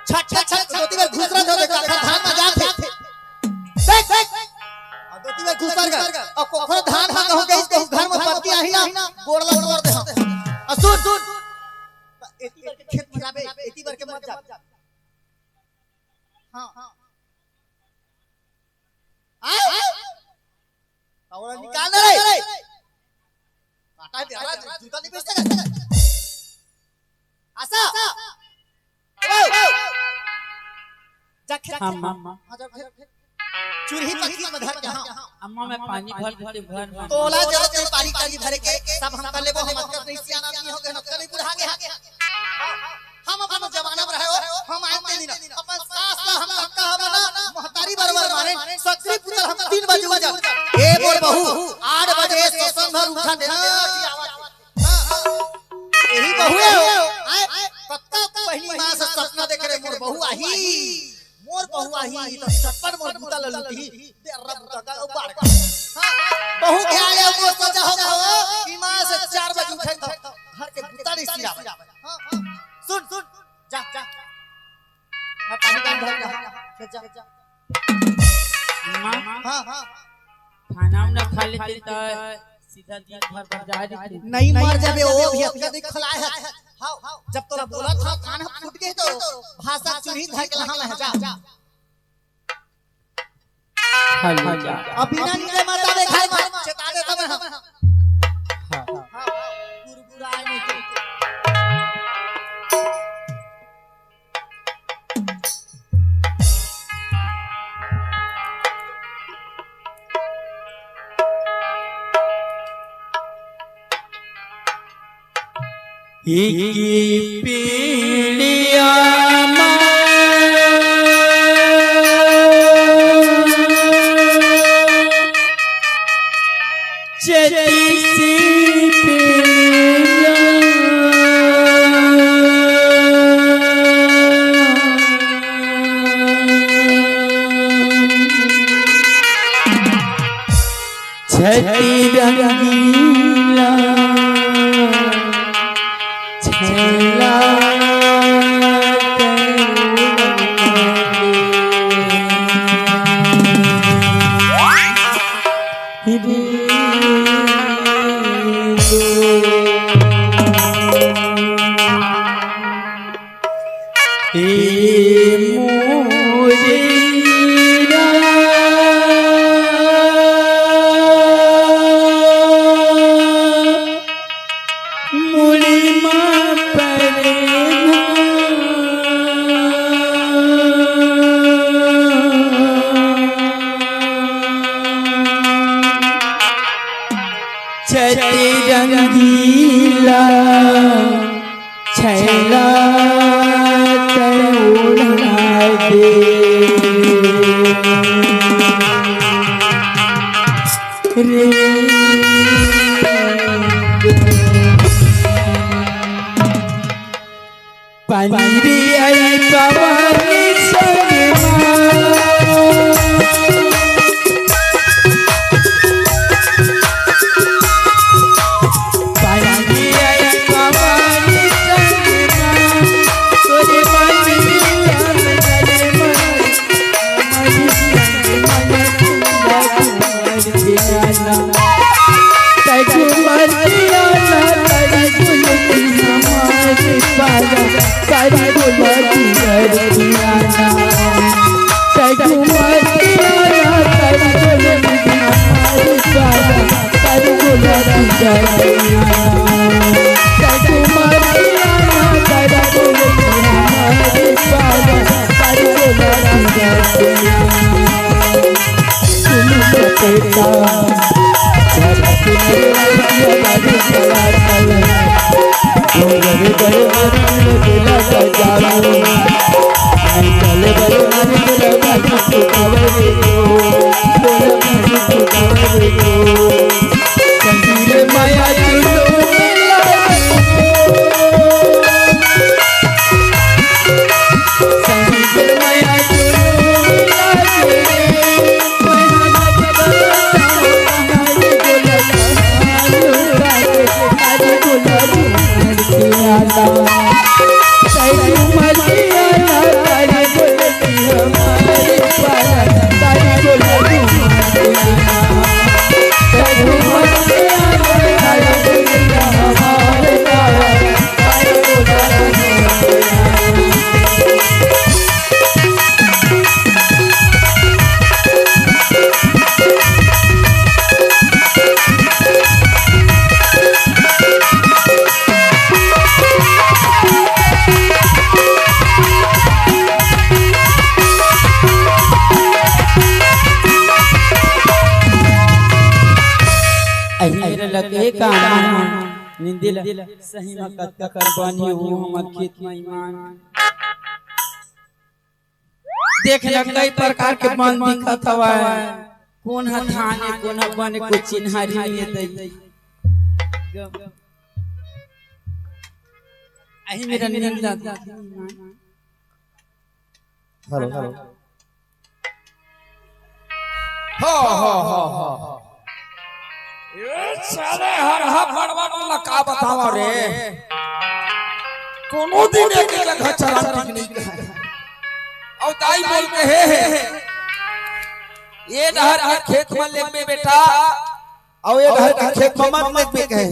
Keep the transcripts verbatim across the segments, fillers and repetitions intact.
छट छट छट धोती में घुसरत हो, देख, आखर धान में जात हे। देख, देख। अउ धोती में घुसर गे। अउ कोखरो धान हा कहूँ गइस, कहूँ घर में पत्ती आही ना, गोड़ ला तोड़ दे हम। अउ सुन, सुन। त एती बर के खेत में जाबे, एती बर के मत जा। हाँ। आय? तौला निकाल रे। काटा है तेरा, जूता नहीं बेचता क्या? आसा। जा खेत, हाँ, खेत। मामा। हाँ, जा खेत, खेत। चुरही पत्ती में धर के, हाँ। अम्मा, मैं पानी भर देते घर में। तोला जरूरत नहीं पानी, पानी भरे के, सब हम कर लेबो, हम अतका नहीं सियान आदमी हो गए, हम अतका नहीं बुढ़ा गए। हम अपन जमाना में रहे हो, हम आए ते दिन, अपन सास ला हम कक्का हवे ना, महतारी बरोबर माने, सकरी पुतल हम तीन बजे उठ जात। ए मोर बहू, आठ बजे सोसन भर उठा देना। हाँ, हाँ। यही बहू है हो। आए, कत्ता बहिनी माँ से सपना देख रहे, मोर बहू आही, मोर बहू आही, तो सपन मोर बूता ललती। दे रब का का बाड़। हाँ, बहू के आले वो सजा होगा हो, कि माँ से चार बजे उठे तो घर के बूता नहीं सिरावे। हाँ, हाँ। सुन, सुन, जा, जा। मैं पानी डाल भर जा। जा, जा। अम्मा, हाँ, हाँ। खाना उना खा लेते तो सीधा दिन भर बाजार जाते। नहीं मर जाबे, वो भी अतका दिन खलाए है। हाँ, जब तोला बोला था, कान फूट गए तो भाषा चुरही धर के लहा लह जा। हेलो। अब बिना नीचे मत आवे घर में, चेता देता मैं। हाँ। हाँ, गुरगुराए नहीं तो। एक पीड़िया मा छत्तीस पीड़िया। छठी रंगीला, छैला ए मोरे राम, मुड़ी मा परे ना। छठी रंगीला, छैला तोला दे रे। पानी रे आई पवन संगमा। माया की हे का निंदे ला सही म कतका कर बन हे वो हमर खेत म ईमान। देख न कई प्रकार के बन दिखत हवय, कोन ह धान हे, कोन ह बन हे, कोई चिन्हारी नइ हे दई। अही मेरा निंदा। Hello, hello. हो, हो, हो, हो, हो। ए साले हर हा पड़वा मन ला का बतावा रे। कोनो दिन एक जगह चलन ठीक नहीं कहे। अउ दाई बोल के हे, हे, ये डहर के खेत म लेगबे बेटा, अउ ये डहर के खेत म मत लेगबे कहे।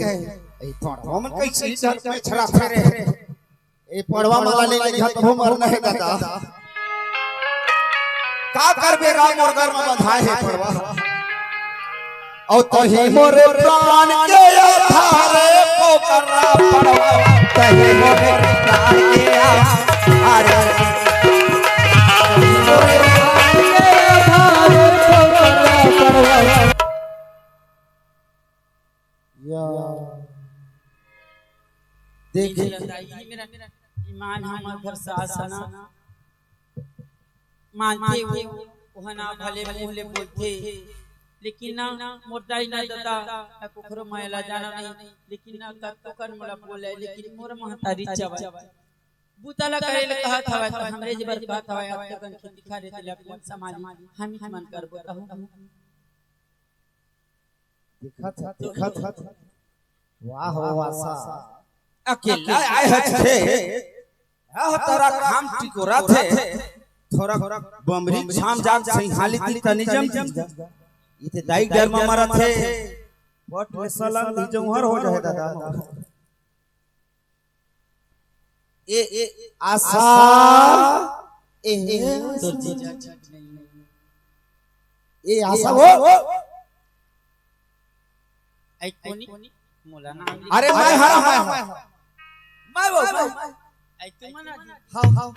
ए पड़वा मन कैसे इज्जत में छरा रे। ए पड़वा मन ला ले लेगहा तभो मरना हे दादा। का करबे राम मोर घर म बंधाय हे पड़वा। अउ तही मोरे प्राण के आधार हे पोकरा पड़वा। तही मोरे प्राण के आधार हे। तही मोरे प्राण के आधार हे पोकरा पड़वा। या। देख देख ल दाई, मेरा ईमान हमर घर सास हे ना, मानथे वो, वो ह ना भले मुंह ले बोलथे, लेकिन ना मोर दाई ना ददा, ना कुकरो मया ला जाना नहीं, लेकिन ना कतको कर मोला बोले, लेकिन मोर महतारी चवय। बूता ला करे ले कहत हवय, त हमरे जी बर कहत हवय, अब तो कन खेती खार हे, तेला कोन संभाली, हम ही मन करबो कहूं। दिखत हे, दिखत हे। वाह हो आशा। अकेला आए हस थे, यह तोरा काम टिकोरा थे, थोरा बमरी छाम जान सिंहाली ती तनी जम। इते दाई डर म मरत हे, बट में सलन भी जौहर हो जाए दादा। ए, ए, आशा, ए, ए, तोर जीजा ठीक नहीं। ए, आशा वो। आई कोनी, मोला ना आवे। अरे, मैं हरा, मैं हरा। मैं वो, मैं। आई तू मना दी। हाँ, हाँ।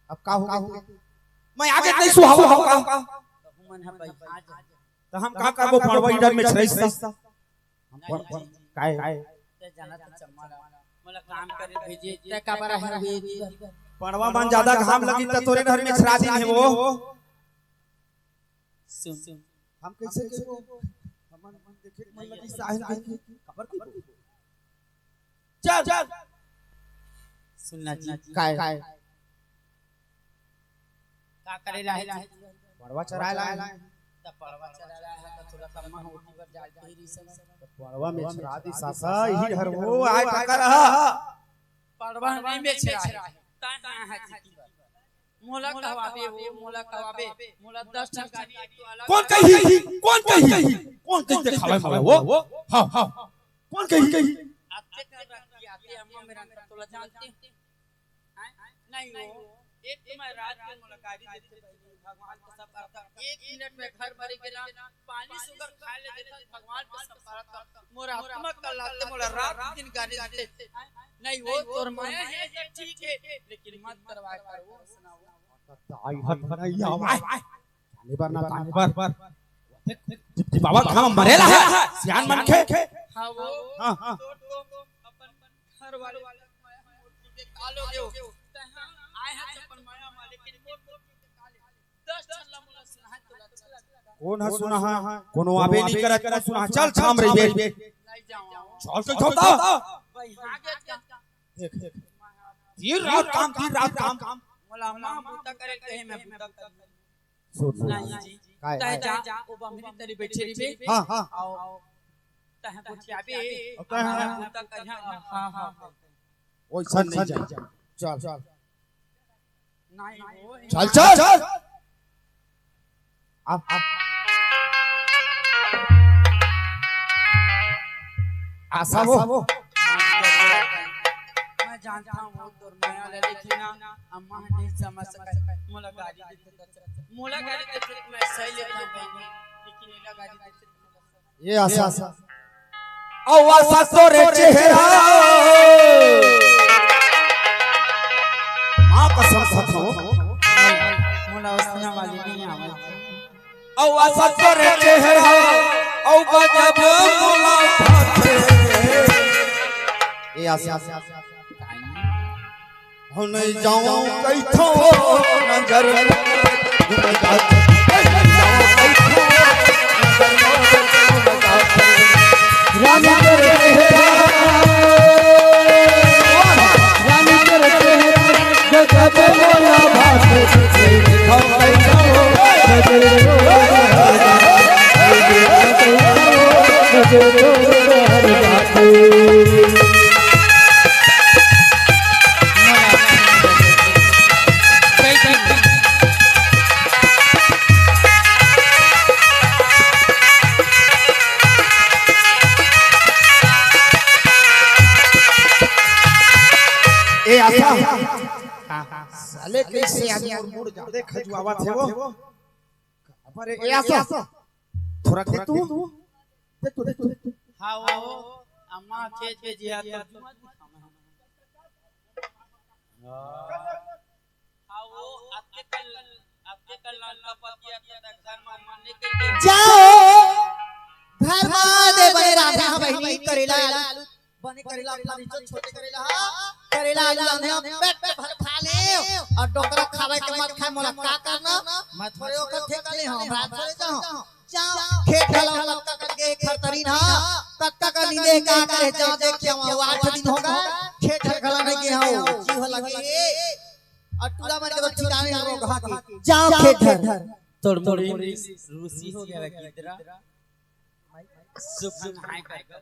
अब का हो गया? मैं आगे नहीं सुहाव, हाव, हाव। तो हम मन ह भाई, आ जा। तो हम का करबो, पड़वा इधर में छरईस ता। हम पड़-, पड़-, काय? ते जाना तो चम्मा ला। मोला काम करे भेजे, ते का बरा है भेज। पड़वा मन ज्यादा घाम लगी त तोरे घर में छरा दिन हे वो। सुन। हम कैसे कहिबो? हमन देखे के मन लगी साहिल के खबर की। चल, चल। सुनना जी। काय? काय? का करे ला हे जी? पड़वा चराए ला हे। त पड़वा चराए ला हे, त तोला कम्मा होती बर जाए के रही सन। त पड़वा में छरा दी सासा, इही हर वो आए टकर हा। पड़वा नहीं में छरा हे। ता ना है जी। मोला कहवाबे वो, मोला कहवाबे, मोला दस ठन गाड़ी एक तो अलग कौन कही? कौन कही? कौन कही देखावे मोला वो? हाँ, हाँ। कौन कही? आते कर रख दिया, आते अम्मा मेरा अंदर तोला जानते। हैं? नहीं वो, एक तो मैं रात के मोला गाड़ी देते भगवान को सब करता। एक मिनट में घर भरे के ना, पानी सुगर खाए ले देता, भगवान को सब करता। मोरा आत्मा कल आते, मोला रात दिन गाड़ी देते। नहीं वो तोर माया है, ये ठीक है, लेकिन मत करवाए कर वो, सुनाओ। आई हट नहीं आवा। जाने बर ना, जाने बर। टिपटिपावा घाम मरेला है, सियान मनखे। हाँ, वो हाँ, हाँ। तो, तो अपन घर वाले के कालो गयो। आए हैं तो अपन माया वाले के मोर, मोर के काले। दस ठन ला मोला सुना है तो अच्छा लगता। कौन है सुना है? कोनो आबे नहीं करत, कौन सुना है? चल छाम रही बे। नहीं जाऊँ। चल तो छोटा। भाई, हाँ, क्या, क्या? देख, देख। दिन रात काम, दिन रात काम। मोला अम्मा बूता करे कहे मैं बूता कर। सुन, सुन। नहीं जी। काय? तय जा, वो बमरी तरी बैठे रहिबे। हाँ, हाँ। आओ। तह गोठियाबे। अब तह हाँ, हाँ। बूता कर, हाँ, हाँ, हाँ। ओइसन नहीं जा। चल, चल। नहीं, वो चल, चल। आ, आ। आशा वो। मैं जानता हूँ वो तोर माया ले, लेकिन ना, अम्मा नहीं समझ सके। मोला गाली देते तो, मोला गाली देते तो मैं सही लेता हूँ, लेकिन एला गाली देते तो मोला सही। ये आशा। अउ आशा तोरे चेहरा। माँ कसम खत हो। मोला उसना वाली नहीं आवे। अउ आशा तोरे चेहरा। अउ गजब मोला भाथे। ए आशा, हो नहीं जाऊं कइथो नजर में घूम जाथे। नहीं जाऊं कइथो नजर में घूम जाथे। रानी तेरे चेहरा, रानी तेरे चेहरा, गजब मोला भाथे। ए आशा, साले कैसे आदमी मुड़ मुड़ जा। देख, खजुआवत हे वो। अबे ए आशा, थोरा दे तू, दे तू, दे तू। हाँ, वो अम्मा खेत के जिया तो। हाँ, वो अतके कल, अतके कल लंका पतिया के घर में मरने के लिए। जाओ, घर में दे बने राधा बहिनी करेला आलू। बने करेला, अपना रिचो छोटे करेला, हाँ। करेला आलू आने, पेट भर खा ले। अउ डोकरा खावे के मत खाए, मोला का करना? मैं थोरे ओकर ठेका ले हूँ, हमरा थोरे जाऊँ। जाओ, खेत ढला कक्का करके एक हर तरीन, हाँ। कक्का का नींदे का करे, जाओ देख के आवा, आठ दिन होगा, खेत ढला नहीं गया हो, जी हो लगे। अउ टूरा मार के तो ठिकाने हो रोग हाके। जाओ खेत ढल। तोर मुड़ी रूसी हो गया किधरा। सुख सुख हाय कर।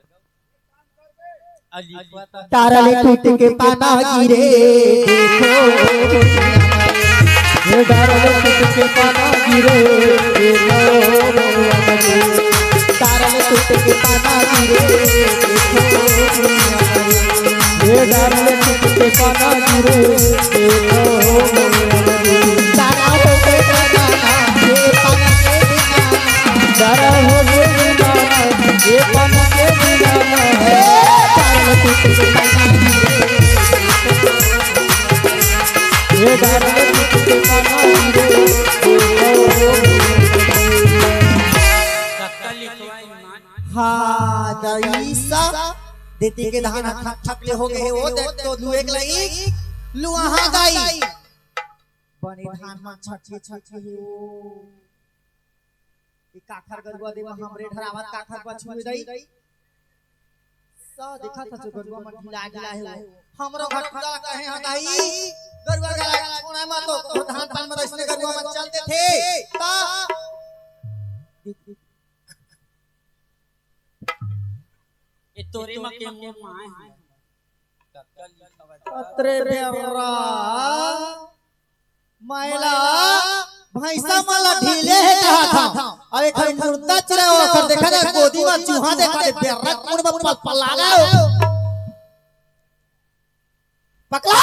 तारा ले टूट के पाना गिरे, देखो। हे तारा ले टूट के पाना गिरे, देखो। तारा ले टूट के पाना गिरे, देखो। हे तारा ले टूट के पाना गिरे, देखो। तारा हो गए तारा हो गए तारा, ये पन के दीवाना है। ये गाना के दीवाना है। हाँ, दईसा, देती के धान ठक ठक ले हो गए, वो देख तो लुए के लई, लुआहा गई। बने धान मा छठे छठे हे वो। ए काखर गरुआ देवा हमरे डहर आवत काखर बछुए दई। स देखत हस गरुआ मन ढिला ढिला हे वो। हमरो घर टूरा कहे ह दाई। गरुआ गला छोड़ा मत तो धान पान में इसने गरुआ मन चलते थे। ता ए तोरे मा के मोर माय हे। अतरे बेर्रा, मैला भैंसा मन ला ढीले हे कहत हंव। अउ एक ठन मुर्दा चुरा ओकर देखा ना, गोदी मा चूहा देखा दे, बेर्रा कोन मा पलपला गे हो। पकला।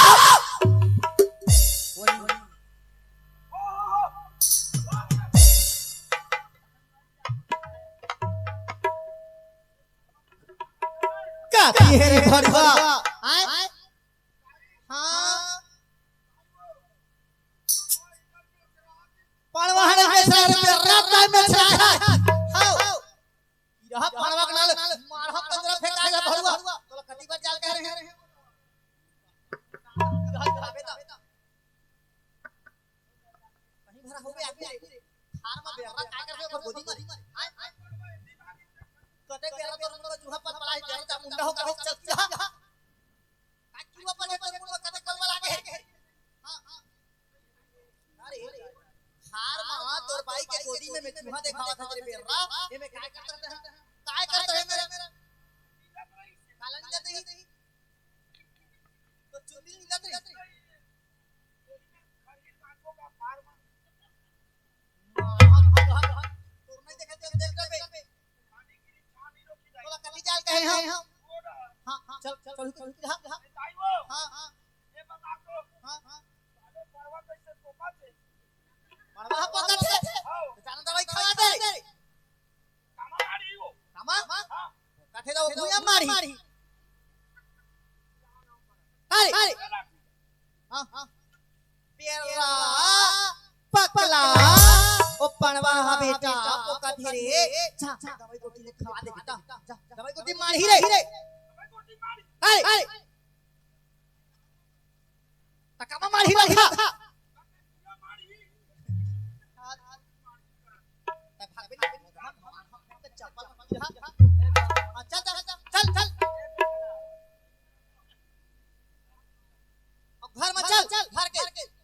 का पिए रे भड़वा? आय? हाँ। पड़वा हरे के सारे पे रात टाइम में छाया है। हाँ। रहा पड़वा के नाल मारहा पंजरा फेंकाएगा भड़वा। तोला कति बार जाल कहे रहे हैं? कहीं भरा हो गया आदमी रे। खार मा बेर्रा काय करथे ओकर गोदी मा? आय, आय। कते बेर्रा तोर मुंडा चूहा पलपला हे, बेर्रा चा मुंडा हो कहे चल जा। का चूहा पलपला हे तोर मुंडा कते कलवा लागे हे? हाँ, हाँ। अरे, खार मा तोर बाई के गोदी में मैं चूहा देखावत हंव रे बेर्रा। एमे काय करत रहे? काय करत रहे मेरा? काला नहीं जाते ही। तो चुन्नी नहीं जाते। तोला कति जाल कहे हंव? हाँ, हाँ, चल, चल, चल, चल, हाँ, हाँ। हाँ, हाँ। हाँ, हाँ। पड़वा पकड़ से। तो जान दवाई खवा दे। कामा? कामा? कथे तो भुइयां मारी। अरे। हाँ, हाँ। बेर्रा पकला। ओ पड़वा हा बेटा, ओका धीरे। जा, जा, दवाई गोटी ले खवा दे बेटा। जा, दवाई गोटी मारही रे। अरे, अरे। त कामा मारही रे। चल, चल, चल, चल। अब घर में चल, घर के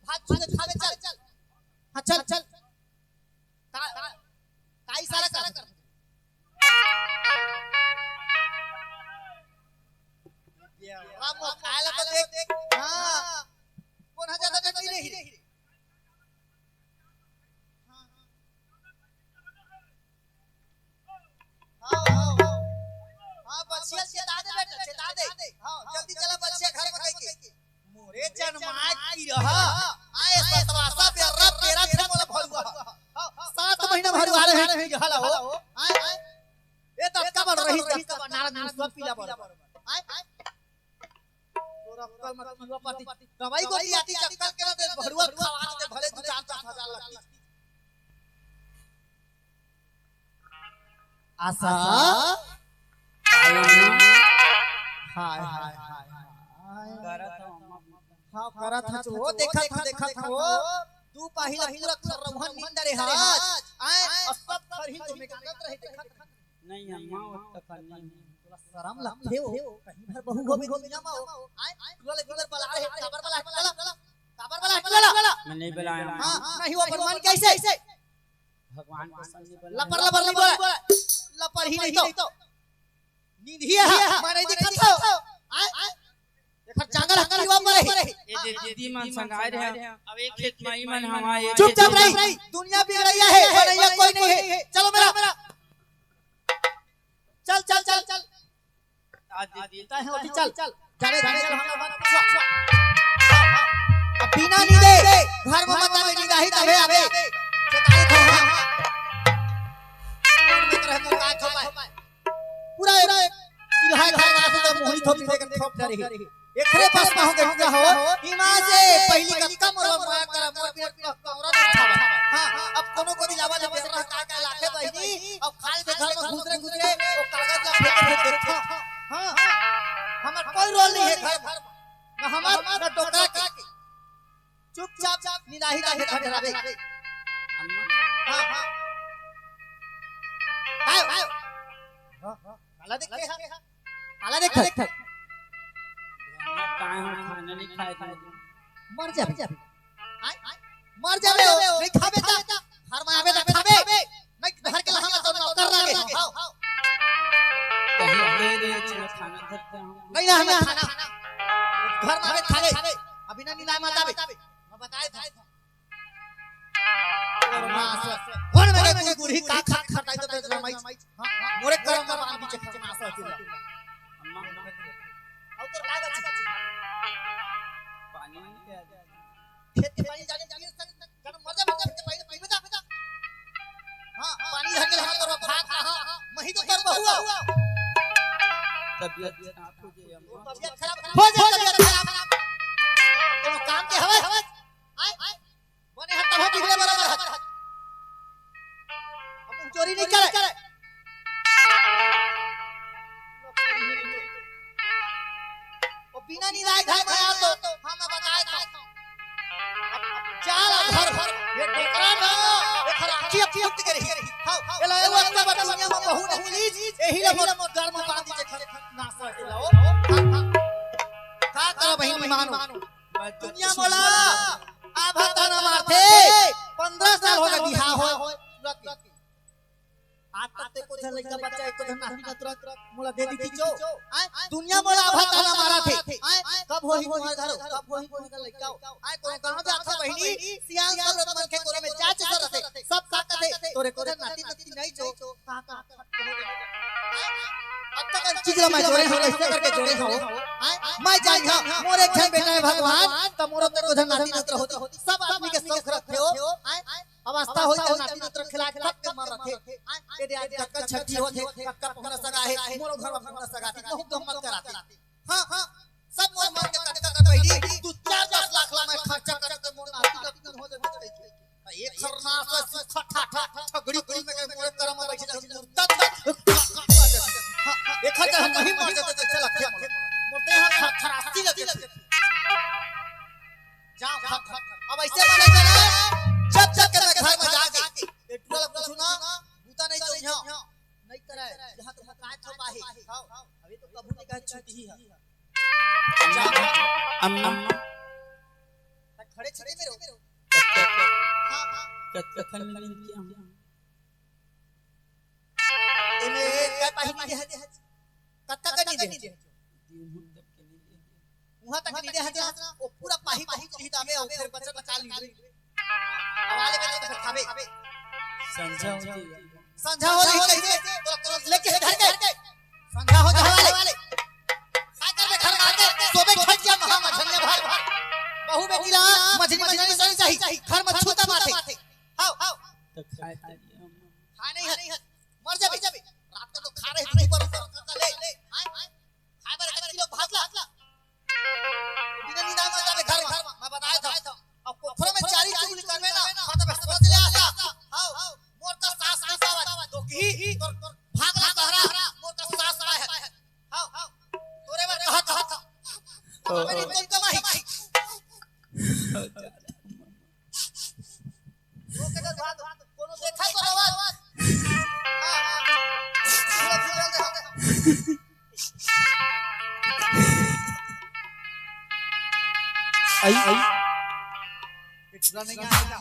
भात चूल्हे खावे चल। हाँ, चल, चल। का, का इशारा कर? राम वो खाए ला तो देख। हाँ। कौन हजार तक नहीं रही? हाँ, हाँ। हाँ, हाँ, हाँ। हाँ, बछिया चेता दे बेटा, चेता दे। हाँ, जल्दी चला बछिया घर में कह के। मोरे जनमाए की रहा। आए सतवासा बेर्रा पेरा थे मोला भड़ुआ। हाँ, सात महीना भड़ुआ रहे की रहा हो। आए, आए। ए तब का बड़ रही, तब का बड़ नारा नारा सब पीला बड़। आए, आए। तोरा अक्कल मत पीवा पाती। दवाई गोटी आती चक्कर के ना दे, भड़ुआ खवा दे, भले दू चार दस हजार लगती। आशा। हाय, हाय, हाय, हाय। करत हूँ, अम्मा। हाँ, करत हूँ, वो देखत हूँ, देखत हूँ, वो। दू पाही ला पूरा खर्रौहन नींद रे हाथ। आए, और सब खरही तो में कागत रहे, देखत हूँ। नहीं, अम्मा, वो तो करनी है। तोला शरम लगथे हो, कहीं भर बहू होबे दुनिया मा हो। आए, आए, तोला ले बिगर बला रहे, काबर बला, काबर बला, काबर बला? मैं नहीं बुलाया। हाँ, नहीं, वो भगवान कैसे? भगवान के सामने बोला। लपर लपर नहीं बोला। लपर ही नहीं तो। नींद ही है, मैं नहीं दिखा था। आए, आए। एकर जंगल हकल युवा मरे। ये जे दीदी मन संगाए रहे, अब एक खेत माई मन हमारे चुपचाप रही। दुनिया बिगड़ैया है, बनैया कोई नहीं है। चलो मेरा, मेरा। चल, चल, चल, चल। आज दीदी तय है, अभी चल, चल। जाने, जाने, चल, हम लोग बात पूछो। अब बिना नींदे, घर में मत आवे, नींदा ही तबे आवे। चेतावनी था, हाँ। पूरा एक इलाहा घर में आके तो मोहित हो पीछे के ठोक डरे ही। एकरे पास में हो गए, का हो? इमा से पहली कक्का मोर माया करा, मोर बिना कौरा नहीं खावा। हाँ, अब कोनो को दिलावा ले बेरा का का लाखे बहिनी, अब खाए दे घर में घुसरे घुसरे, वो कागज ला फेंक फेंक देखो। हाँ, हाँ, हमार कोई रोल नहीं है घर में। ना हमार, ना डोकरा के। चुपचाप निदाही का देखा डरावे। अम्मा। हाँ, हाँ। आयो, आयो। हाँ, हाँ। काला देख के हा? काला देख के? काय हम खाना नहीं खाए थे। मर जाबे। आय, आय। मर जाबे हो। नहीं खाबे ता। घर में आबे ता खाबे। नहीं घर के लहाना तो नौकर रहे। हाव, हाव। कहीं दे दे, अच्छा खाना घर पे हम। नहीं ना, हमें खाना। घर में आबे खाबे। अभी ना नींदा मत आबे। मैं बताए था। और माँ से, और मेरे गुरगुरी का खा खटाई तो तेरे माई। हाँ, हाँ, मोरे करम में बांध दीजिए, खरनास होती है। अम्मा, और तेरे का बची? पानी नहीं पिया दे। खेत के पानी जाने, जाने, जाने, जाने, मर जा, मर जा, पहले पीबे जा, पीबे जा। हाँ, पानी धर के लगा तोर भात, हाँ, हाँ, मही तो तोर बहुआ। तबीयत खराब हो जाए, अम्मा। तबीयत खराब हो जाए, तबीयत खराब। कोनो काम के हवे? आय, आय। बने हाथ तब बिगड़े बराबर हाथ। हम चोरी नहीं करे। वो बिना निदाए घर में आया तो हम बताए था। चाल घर भर ये डोकरा ना, ये खराब की अब फुट के रही। हाँ, ये लो, ये लो, अपना दुनिया में बहू नहीं मिली, यही लो मोर घर में बांध दीजिए, घर नाश कर दिला हो। का करा बहिनी मानो? दुनिया मोला आभा ताना मारथे। पंद्रह साल हो गए बिहाव होय। आज तक ते को झन लइका बच्चा, एको झन नाती नतरा मोला दे दीती चो। आय, दुनिया मोला आभा ताना मारथे। आय, कब होही तुम्हार घर? कब होही तुम्हार लइका? आय, कोनो गाँव जात हा बहिनी, सियान सब रत मनखे कोरे में चाच सर रथे। सब का कथे, तोरे को झन नाती नतरी नहीं चो। का, का, का। अब तक हर चीज ला मैं जोड़े हूँ, कैसे करके जोड़े हूँ? आय, मैं जान हूँ, मोर एक झन बेटा है भगवान, त मोरो ते को झन नाती नतरा होती, सब आदमी के शौक रखथे हो। आय, अवस्था होई त नाती नतरा खिला खिला के मर रथे। आय, तेरे आज कक्का छठी होथे, कक्का पहुना सगा है, मोरो घर में पहुना सगा थी, बहुत गम्मत कराते। हाँ, हाँ, सब मोर मर के कक्का कर बहिनी, दू चार दस लाख ला मैं खर्चा करके मोर नाती नतरा हो जाते। एक खरनास सुखा ठा ठा अम्मा, खड़े खड़े में रो। हाँ, हाँ। कत-, कतका मिनट किया हम? एमे कै पाही नी दे हस? कतका नी दे हस? उहाँ तक नी दे हस ना, वो पूरा पाही पहुँच रही दामे, और फिर बचत बचा ली। अब आले में तो खाबे। संझा हो जाई। संझा हो रही कहिथे, तो तुरंत लेके घर के। संझा हो जाए वाले। सागर में घर आके सोबे खट गया महा मझनिया भर। बहू बेटी ला मझनी मझनी सही सही। घर में छूता माथे। हाव, हाव। तो खाए खाए। खा नहीं है। मर जाबे। रात का तो खा रहे थे ऊपर ऊपर ऊपर ले। हाय, हाय। खाए बर एक किलो भात ला। बिना निंदा मर जाबे घर में। मैं बताए था। अब कोखरो में चारी चुगली करबे ना, खत्म है, सोच ले आसा। हाव, मोर का सास ना सावत। तो की, तोर, तोर भागला कहरा, मोर का सास ना है। हाव, तोरे बर कहत, कहत। ओ, मेरी ओ। कोई कमाई। ओ, के डर भाग, कोनो देखा तो रवा। हाँ, हाँ। पूरा फिसल दे। आई, आई। इतना नहीं आएगा।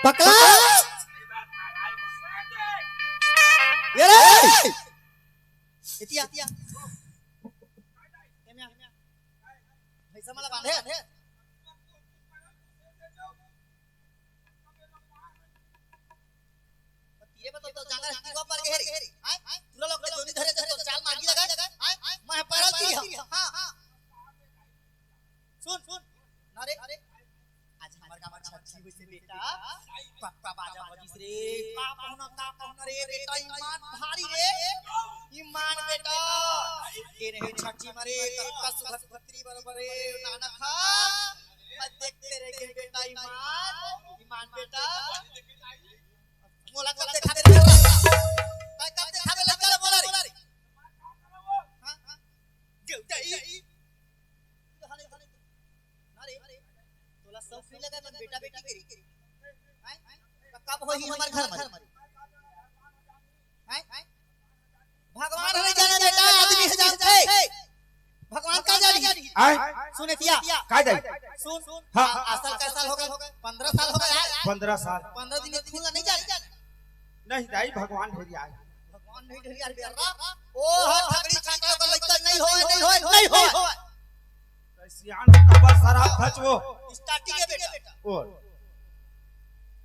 पकड़ा। ये रे। इतिया। भैंसा मला बांधे। तीरे बता तो जांगर किवा पर गहरी। आय, आय, पूरा लोग के जोनी धरे तो चाल मागी लगा। आय, मैं परल ती हूँ। हाँ, हाँ। सुन, सुन। ना रे, आज हमर गाँव में छठी वइसे बेटा, पक्का बाजा बजिस रे। का पहुना, का पहुना रे, बेटा ईमान भारी रे। ईमान बेटा, के रहे छठी मरे, कक्का सुभद्री बरोबर रे, नाना खा। मैं देखते रह गए बेटा ईमान, ईमान बेटा। मोला कब देखा दे रे? तै कब देखा दे लइका ला मोला रे? हाँ, हाँ। देवता ही। ना रे, तोला शौक नहीं लगा, अपन बेटा बेटी के रे। हैं? तो कब होही हमर घर में? हैं? भगवान ह नहीं जाने बेटा, आदमी ह जानथे। भगवान का जानी? आय? सुन एतिया। का जानी? सुन। हाँ। आ-, असल कै साल हो गए? पन्द्रह साल हो गए आय। पन्द्रह साल। पन्द्रह दिन एक फूल नहीं जाने। नहीं दाई, भगवान ढेरिया आय। भगवान नहीं ढेरिया आय बेटा। ओ हर ठगड़ी छाटा का लइका नहीं होय, नहीं होय, नहीं होय। सियान का बस शराब खच वो। Starting है बेटा। ओ।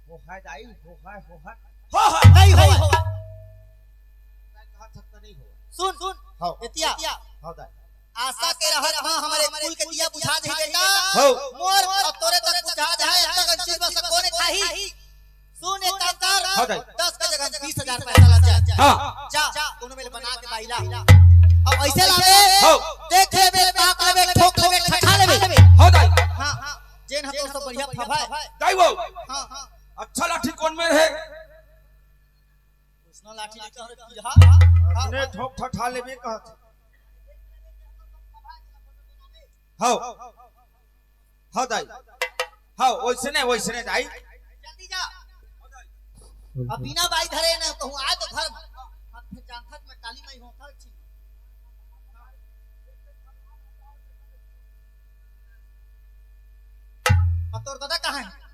हो है दाई, हो है, हो है। हो है, नहीं हो। नहीं हो। कहा सकता नहीं हो। सुन, सुन। हाँ। एतिया। हाँ दाई। आशा के रहत हाँ हमर कुल के दिया बुझा जाही बेटा। हो। मोर अब तोरे तक बुझा जाए, इतना गंजीर बस कोने खाही। सुन एक काम कर, हाँ दाई। दस के जगह बीस हजार पैसा लग जाए। हाँ। जा, कोनो मेल बना के बाइला। अब ऐसे लावे, हाँ। देख लेबे, ताक लेबे, ठोक लेबे, ठठा लेबे। हाँ दाई। हाँ, हाँ। जेन ह तो सब बढ़िया फभाए। दाई वो। हाँ, हाँ। अच्छा लाठी कौन में रहे? उसना लाठी लेकर और की रहा? अपने ठोक ठठा लेबे कहत। हाँ। हाँ दाई। हाँ, वैसने, वैसने दाई। जल्दी जा। अब बिना बाई धरे न कहूँ आए तो घर में। अब फिर जानथस मैं काली माई होथस छी। अब तोर दादा कहाँ है?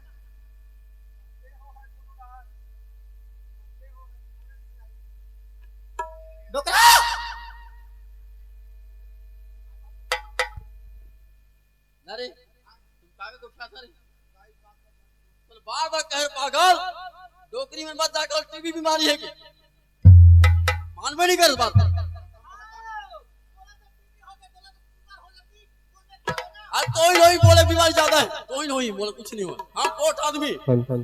डोकरा! ना रे, तुम काहे को उठा था रे? बोले, बार बार कह रहे पागल, डोकरी में मत जाकर टीबी बीमारी है के? मान में नहीं कर बात। आज तो ही नहीं बोले, बीमारी ज्यादा है, तो ही नहीं बोले, कुछ नहीं हुआ। हम कोट आदमी। हाँ, हाँ।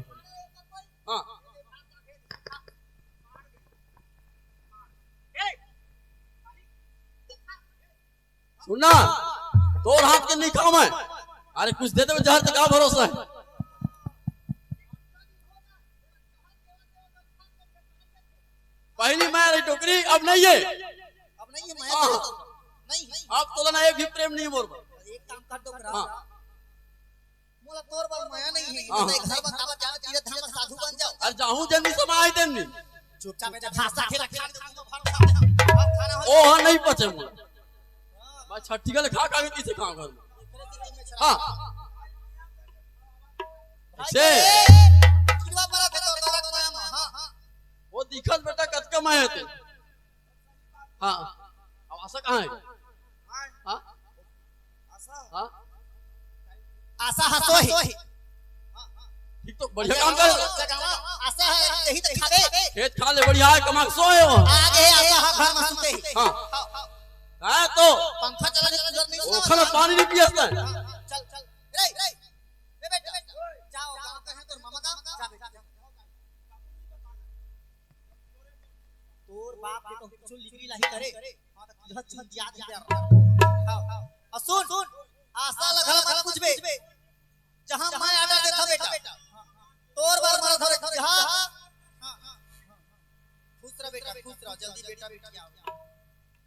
हाँ। सुनना, तोर हाथ के नहीं खाऊं मैं। अरे कुछ दे दे, जहर तो का भरोसा है। पहली मैं रही टोकरी, अब नहीं है। अब नहीं है, मैं हाँ। तो नहीं है। अब तो ना एक भी प्रेम नहीं मोर पर। एक काम कर दो, हाँ। मोला तोर बर मया नहीं है। हाँ। मैं घर बतावा जाओ, तीर्थ धाम साधु बन जाओ। अरे जाहूं जन्मी समाज देन नहीं। चुपचाप इधर भाषा खेला खा ले, तो भर खा ले। ओ हाँ, नहीं पचे मोला। हाँ, छट्ठी का ले खा खा के किसे खाओ घर में। हाँ। से। किरवा परत हे तो गलत नाम, हाँ। वो दिखत बेटा कतका मैं हे ते। हाँ। अब आशा कहाँ हे? हाँ? हाँ? आशा हंसो हे। ठीक तो बढ़िया काम कर। आशा हे, यही तो खाबे। खेत खा ले, बढ़िया हे, कमा के सोए हो। आगे आशा हा घर में सुते हे। हाँ। हाँ तो। पंखा चला नहीं, नहीं ओखर पानी नहीं पियस ना। चल, चल। रे, रे। ए बेटा, जाओ, गाँव का हे तोर मामा का, जा बेटा, जा। तोर बाप के तो कुछ लिखी लाही करे। हाँ, तो किधर चुन दिया दे यार। हाँ, हाँ। और सुन, आशा लगा मत पूछबे। जहाँ मैं आडर देता बेटा, तोर बर मर धरे, हाँ। खुश रह बेटा, खुश रह, जल्दी बेटा, बेटा आओ।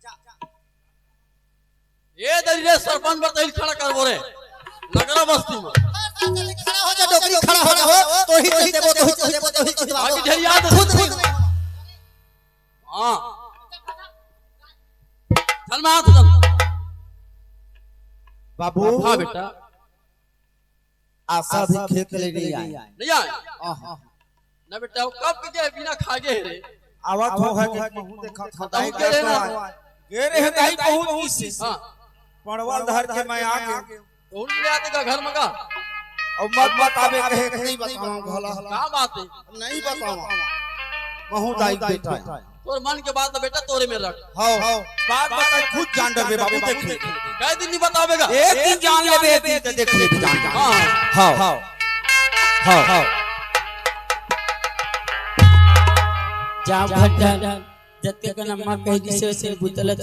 जा, जा। ए दरी रे, सरपंच बर तहिल खड़ा करबो रे, नगरा बस्ती में। खड़ा हो जा, डोकरी खड़ा हो जा, हो, तो ही चल देबो, तो ही चल देबो, तो ही चल देबो। बाकी ढेर याद खुद नहीं। हाँ। चल मैं हाथ चल। बाबू। हाँ बेटा। आशा भी खेत ले नहीं आए। नहीं आए? आहा। ना बेटा, वो कब के गए बिना खा गए रे? आवत हो है कि कहूँ देखा था, बताऊँ दाई के रे ना? गे रहे दाई बहुत किसी। हाँ। पड़वल धर के मैं आ गया। तो उन ले आते का घर में का? और मत बतावे कहे कि नहीं बताऊँ भला। का बात है? नहीं बताऊँ। महू दाई बेटा है। तोर मन के बात बेटा तोरे में रख। हाँ, हाँ। बात बता खुद जान डरबे बाबू, देख ले। कै दिन नहीं बतावेगा? एक दिन जान लेबे, एक दिन तो देख लेबे, जान, जान। हाँ, हाँ। हाँ, हाँ। हाँ। जाओ घंटा, जतके का नम्मा कह दिसे, से बुतल